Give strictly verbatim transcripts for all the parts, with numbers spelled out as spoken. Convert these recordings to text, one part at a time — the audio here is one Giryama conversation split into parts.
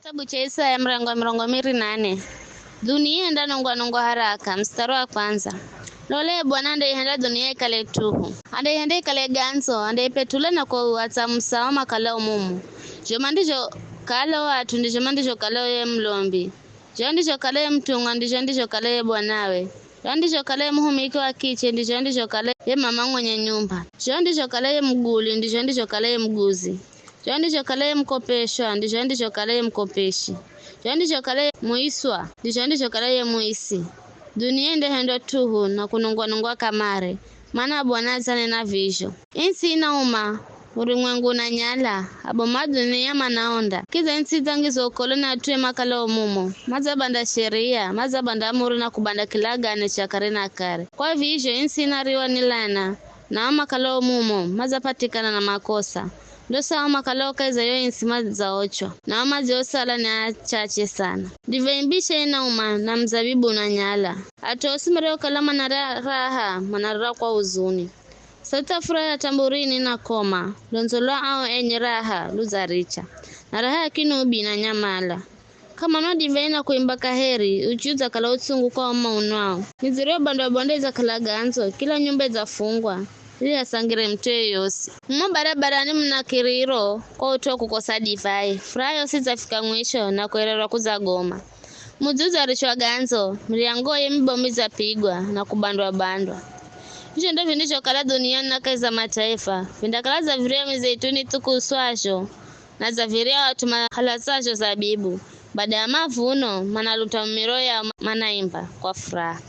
Kitabu cha Isaya, mrango wa mirongo miri na nne. Dunia indanongwa-nongwa haraka, mstari wa kwanza. Lole Bwana andaihenda dunia ikale tuhu. Andaihenda ikale gandzo, andaipetula na kuatsa musawa makala umumu. Zhoma ndizho kala o at'u, ndizho mandizho kala ye mulombi. Zho ndizho kala ye mutumwa, ndizho ndizho kala ye bwanawe. Zho ndizho kala ye muhumiki wa kiche, ndizho ndizho kala ye mama mwenye nyumba. Zho ndizho kala ye muguli, ndizho ndizho kala ye muguzi. Zho ndizho kala ye mukopeshwa, ndizho ndizho kala ye mukopeshi. Zho ndizho kala ye muiswa, ndizho ndizho kala ye muisi. Dunia indahendwa tuhu na kunongwa-nongwa kamare, mana Bwana adzanena vizho. Intsi inauma, urumwengu unanyala, abomu a dunia manaonda. Kidza intsi idzangiza ukolo na at'ue makalao mumo, madzabanda sheria, madzabanda amuri na kubanda kilagane cha kare na kare. Kwa vizho intsi inariwa ni lana, na ao makalao mumo madzapatikana na makosa. Ndo sawa makalao kahi za yo intsi madzaochwa, na ao madziosala ni achache sana. Divai mbisha inauma, na muzabibu unanyala. At'u osi mariokala manarira raha, manarira kwa huzuni. Sauti ya furaha ya tamburini inakoma, londzo lwa ao enye raha ludzaricha, na raha ya kinubi inanyamala. K'amanwa divai na kuimba kaheri, uchi udzakala utsungu kwa ao maunwao. Midzi iriobandwa bonde idzakala gandzo, kila nyumba idzafungwa, ili asangire mut'u yeyosi. Mumo barabarani muna kiriro kwa ut'u wa kukosa divai. Furaha yosi idzafika mwisho na kuererwa kudzagoma. Mudzi udzarichwa gandzo, miryangoye mibomu idzapigwa na kubandwa-bandwa. Vizho ndo vindizhokala dhuniani na kahi za mataifa, vindakala dza virya mizeituni ithukuswazho, na dza virya at'u mahalatsazho zabibu. Bada ya mavuno, manaluta mumiro yao, manaimba kwa furaha.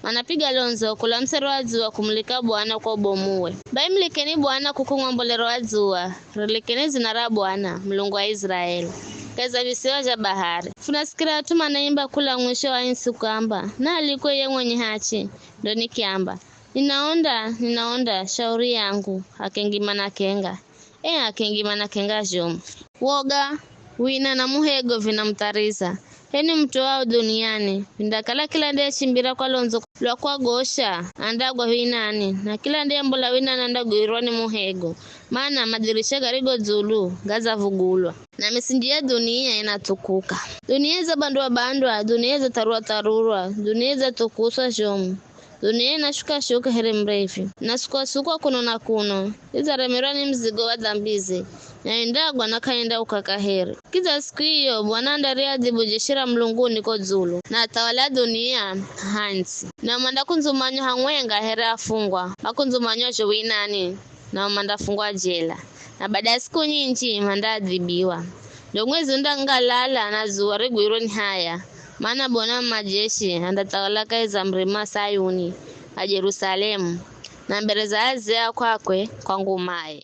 Manapiga londzo kula musero wa dzuwa kumulika Bwana kwa ubomuwe. Bai mulikeni Bwana kuku ng'wambolero wa dzuwa, rilikeni dzina ra Bwana, Mulungu wa Iziraeli, kahi za visiwa zha bahari. Funasikira at'u manaimba kula mwisho wa insi kuamba, naalikwe ye mwenye hachi, ndo nikiamba, ninaonda, ninaonda, shauri yangu, akengima na kenga. E akengima na kenga zhomu. Woga, wina na muhego vinamuthariza. Heni mutoao dhuniani, vindakala kila nde achimbira kwa londzo lwa kwagosha, andagwa winani, na kila nde ambola winani andagwirwa ni muhego, mana madirisha garigo dzulu gadzavugulwa, na misinji ya dhunia inathukuka. Dhunia idzabandwa-bandwa, dhunia idzatharurwa-tharurwa, dhunia idzathukuswa zhomu. Dhunia inashuka-shuka here murevhi, inasukwa-sukwa kuno na kuno, idzaremerwa ni muzigo wa dhambize, na indagwa na k'aindauka kaheri. Kidza siku iyo, Bwana andariadhibu jeshi ra mulunguni ko dzulu, na athawali a dhunia handzi. Nao mandakundzumanywa hamwenga here afungwa makundzumanywa zho winani, nao mandafungwa jela, na bada ya siku nyinji mandaadhibiwa. Ndo mwezi undangalala na dzuwa rigwirwe ni haya, mana Bwana wa majeshi andathawala kahi za murima Sayuni na Jerusalemu, na mbere za azee a kwakwe kwa ngumaye.